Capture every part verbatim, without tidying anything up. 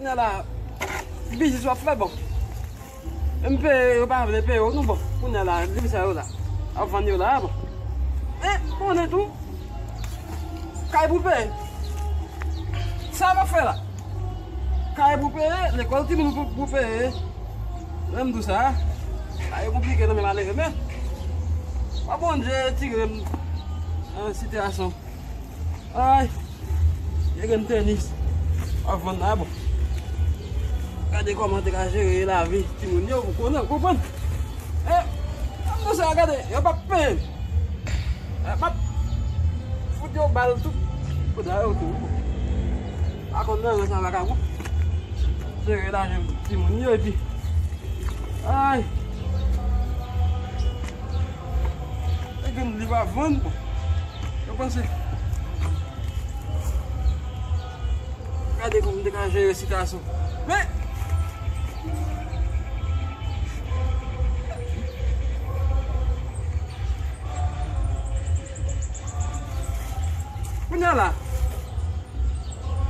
Kounye a la, biznis w ap fè, bon. M peye, yo pa vle peye w, nou bon. Kounye a la, liv sa yo la. Ap vann yo la, bon. E, konnen tou. Kay pou peye. Sa w ap fè la? Kay pou peye, lekòl timoun pou, pou peye. Lè m di w sa, bagay konplike nan men malere, men pa Bondye tire m nan sitiyasyon. Ay, gen grenn tenis. W ap vann la, bon. Gade kòman te ka jere lavi timoun yo, ou konnen, ou konprann? E, m di w sa, gade, yo p ap peye m. E, m ap fout yo bal tout. Fout yo tou. Pa konn nan sa vakabon. Jere lajan timoun yo, epi, ay. E gen liv a vann, bon. Yo panse. Gade kòman m te ka jere sitiyasyon. Men, kounye a la,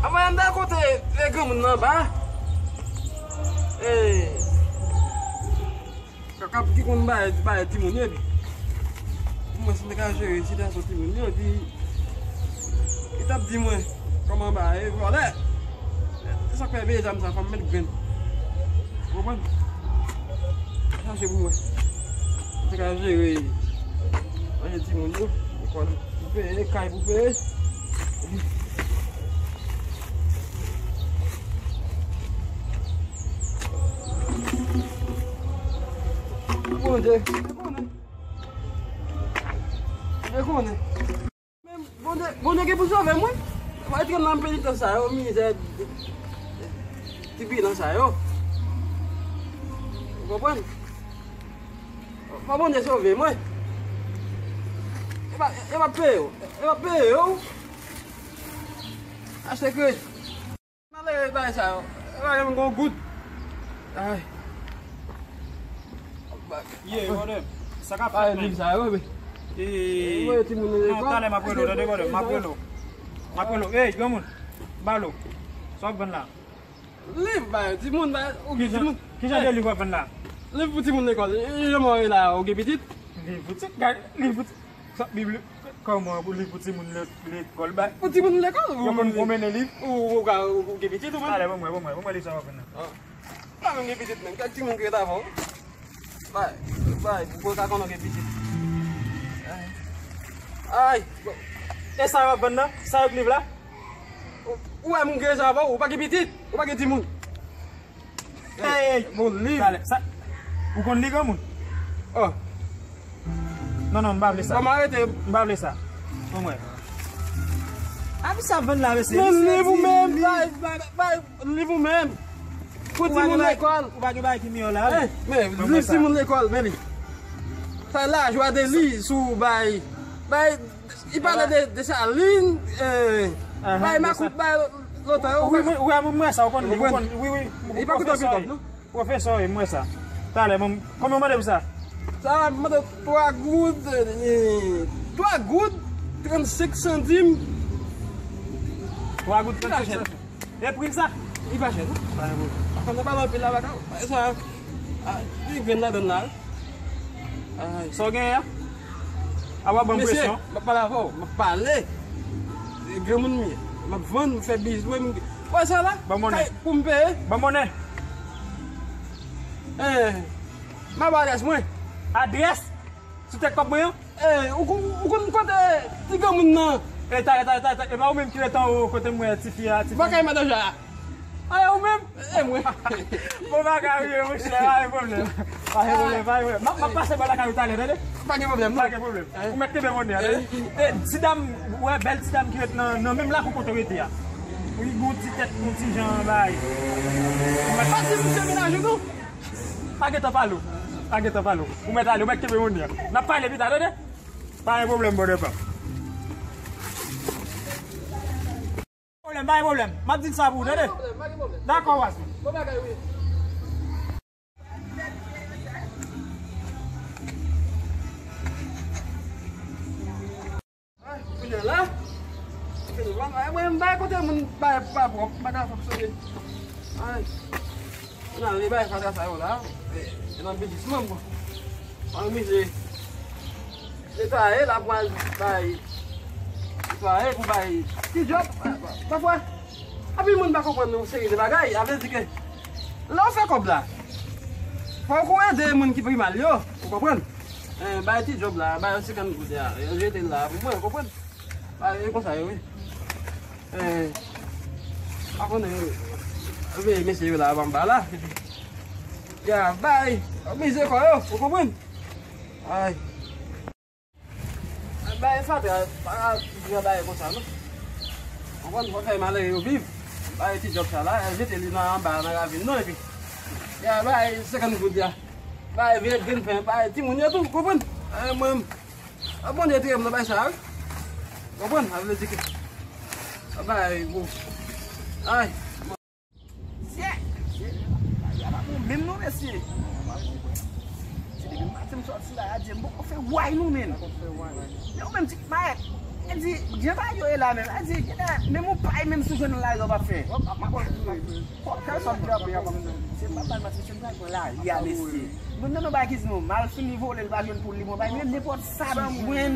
avan m ta kote, e, granmoun nan anba. E, Kaka ki konn bay, bay timoun yo, epi pou mwen, si m te ka jere sitiyasyon timoun yo, epi li t ap di mwen kòman bay, e vòlè. E sa k fè veye zam sa, fò m met grenn. Ou konprann? Chache pou mwen. M te ka jere manje timoun yo, lekòl pou peye, kay pou peye. Bondye, Bondye konnen. Bondye konnen. Men Bondye, Bondye gen pou sove mwen. Mwen te nan penitans sa yo, mizè, tribilan sa yo. Ou konprann? Fò Bondye sove mwen. E pa, e pa peye yo. E pa peye yo. Achte kredi. Malere bay sa yo. E pa janm gon goud. Ay. Ye, brother. Sa k ap fèt, men? Liv sa yo, men. E, non, talè m ap rele w, tande, brother, m ap rele w. M ap rele w. Ey, granmoun. Balo. Sa w ap vann la? Liv, bay, timoun, bay, ou gen timoun. Ki jan de liv w ap vann la? Liv pou timoun lekòl. E, jan mwen la, ou gen pitit? Liv pou ti, gade, liv pou ti, sa, bib, kòman pou liv pou timoun le-, lekòl, bay? Pou timoun lekòl? Yo konn pwomennen liv? Ou, ou ka, ou gen pitit ou menm? Talè, ban mwen, ban mwen, ban mwen liv sa w ap vann la. Ah. Pa menm gen pitit menm, kèk timoun ki ret avè w. Bay, bay, pou yo ka konnen w gen pitit. Ay. Ay. E sa w ap vann nan? Sa yo k liv la? Ou, ou wè moun gen zan avè w, ou pa gen pitit, ou pa gen timoun. Ey, ey, ey. Bon, li. Talè, sa, ou konn li, granmoun? Oh. Non, non, m pa vle sa. Kòman arete? M pa vle sa. Bon, mwen. Abi sa vann la, mesye. Men liv ou menm, bay, bay, bay, liv ou menm. Pou timoun lekòl. Ou pa gen bagay ki miyò la, wi. Men, liv timoun lekòl, men li. Sa la, jwa de li, sou bay. Bay, li pale de, de Desalin, eh, bay makout, bay lontan yo. Wi, wi, wi, mwen wè sa, ou konn li, ou konn, wi, wi. Li pa koute anpil kòb, non? Pwofesè, wi, m wè sa. Talè, mwen, konbyen w mande pou sa? Sa, m mande twa goud, eh, twa goud, trannsenk santim. Twa goud, trannsenk santim. E pri l sa? Li pa chè, non? Pa gen pwoblèm. Atann, nou pale anpil la, baka. Sa, a, li grenn ladann la, wi. Ay. Sa w genyen an? A w ap ban m presyon? Mesye, m ap pale avè w, m ap pale. E granmoun m ye. M ap vann, m fè biznis, m, wè sa la? Ban m monnen. Kay pou m peye. Ban m monnen. Eh, m ap ba w adrès mwen. Adrès? Sou tèt kòb mwen an? Eh, ou kon-, ou konn kote ti granmoun nan? E talè, talè, talè, talè. E pa ou menm ki ret anwo kote m wè tifi a, tifi. Ou pa kay madan Jaya? A, e ou menm? E mwen. Bon bagay, wi, monchè, pa gen pwoblèm. Pa gen pwoblèm, pa gen pwoblèm. M ap, m ap pase bò lakay ou talè, tande? Pa gen pwoblèm, non. Pa gen pwoblèm. Eh. Ou mèt kenbe monnen an, tande? Eh. E ti dam, ou wè bèl ti dam ki ret nan, nan menm lakou kote w rete a. Wi, gon ti tèt, yon ti jan bay. Ou mèt pase misye menaj ou, non? Pa gentan pale w. Pa gentan pale w. Ou mèt ale, ou mèt kenbe monnen an. N ap pale pita, tande? Pa gen pwoblèm, brother pa m. Pwoblèm, pa gen pwoblèm. M ap di l sa pou ou, tande? Pa gen pwoblèm, pa gen pwoblèm. Dakò, Wazmi. Bon bagay, wi. Ay, kounye a la. Mwen, mwen, mwen, bay kote moun bay pa pwòp, bagay fonksyone. Ay. Nan li bay fatra sa yo la. E, e nan biznisman, bon. An mize. Netwaye la pou al bay. Netwaye pou bay. Ti djòb. Pafwa, anpil moun pa konprann yon seri de bagay. A vle di ke lè w fè kòb la, fòk ou ede moun ki pi mal yo. Ou konprann? Eh, bay ti djòb la, bay yo senkant goud ya. Yo jete l la pou mwen, ou konprann? Bay yo konsa yo, wi. Eh, pa konnen, veye mesye yo la, anba la. Ya, bay, mize kò yo, ou konprann? Ay. Bay fatra, pa ka di bagay konsa, non. Konprann, fò fè malere yo viv. Bay ti djòb sa la, jete li nan anba, nan ravin, non, epi. Ya, bay senkant goud ya. Bay vye grenn pen, bay timoun yo tou, konprann? Eh, mwen, a Bondye tire m nan bay sa, wi. Konprann? A vle di ke, a bay, bon. Ay. Sye, sye, bagay la pa bon menm non, mesye. Se depi maten m sòti la, adye, m poko fè way non, menm. Yo menm ti mayèt, e di, jan bagay yo ye la menm, adye, menm yon pay menm sou jwenn nan lari w ap fè. Kè sa m drape a, se pa mal, se jan bagay pran lari a, mesye. Moun nan nou bagay ki di nou, mal fini vole, l pa jwenn poul li, bon, bay, menm nenpòt sa m jwenn.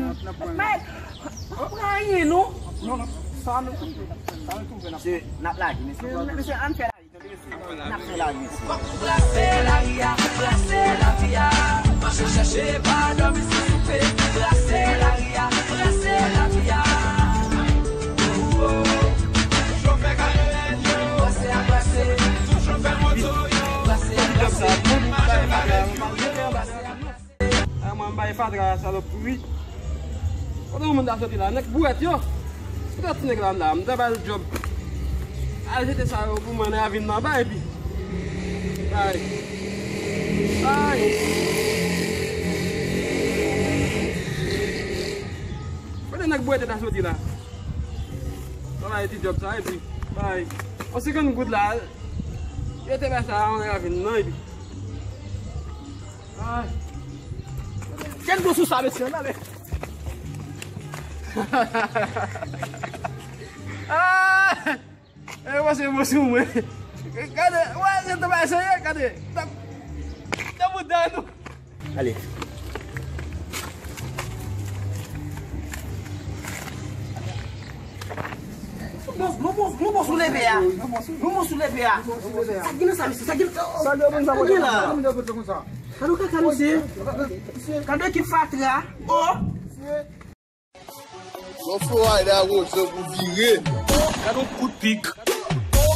Mayèt, pa pran anyen non. Non, non, sa nou touve, sa nou touve, n ap, se, n ap lage, mesye. Mesye, ann fè lari. N ap fè lari isi. Fòk nou brase lari a, brase lavi a. Mache chèche pa dòmi san soupe. Brase lari a, brase lavi a. Oh, oh. Toujou fè karyè yo. Brase a brase. Toujou fè moto yo. Brase a brase. Mache pa dòmi. A mwen, m bay fatra salopri. Kote moun ta soti la? Nèg bwèt yo. Kote ti nèg la, m la, m ta ba l djòb. Al jete sa yo pou mwen nan ravin nan, bay epi. Bay. Bay. Kote nèg bwèt yo ta soti la? Travay ti djòb sa, epi. Bay. On senkant goud la. Yo te bay sa nan ravin nan, epi. Ay. Kenn gwo sou sa, mesye, ann ale. Ah! E, pase bon sou mwen. Gade, wè, se te bay serye, gade. Tap, tap bouda nou. Ale. Gwo, gwo, gwo, gwo sou leve a. Gwo sou leve a. Sa gen nan sa, mesye? Sa gen, sa gen la? Sa nou kaka, mesye? Gade ekip fatra. Oh! Yon Florida Rosa pou vire. Gade yon kout pik.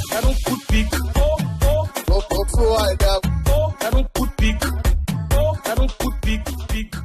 Gade yon kout pik. Yon, yon Florida. Gade yon kout pik. Gade yon kout pik, pik.